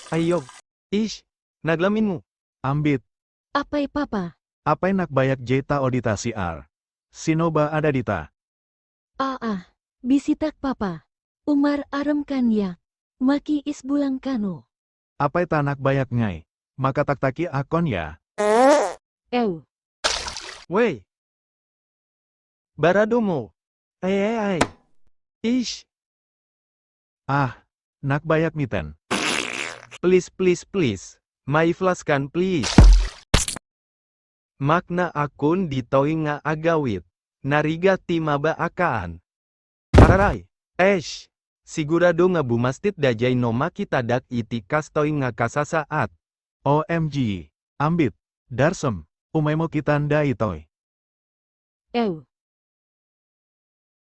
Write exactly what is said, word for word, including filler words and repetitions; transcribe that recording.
Ayo. Ish, naglaminmo. Ambit. Apay, Papa? Apay, nakbayak jay tao dita C R. Sino ba ada dita? Aa, bisitak, Papa. Umar-arem kaniak. Makiisbulang kano. Apay ta nakbayak ngay. Makataktakak kaniak. Ew. Wey! Baradomo. Ay, ay, ay. Ish. Ah, nakbayak miten. Please, please, please. May flash kan, please. Makna akon ditoy nga agawit. Narigat ti mabaakaan. Araray. Esh. Sigurado nga bumastit daydiay no makitadak iti kastoy nga kasasaat. O M G. Ambit. Darsem. Umaymo kitan daytoy. Ew.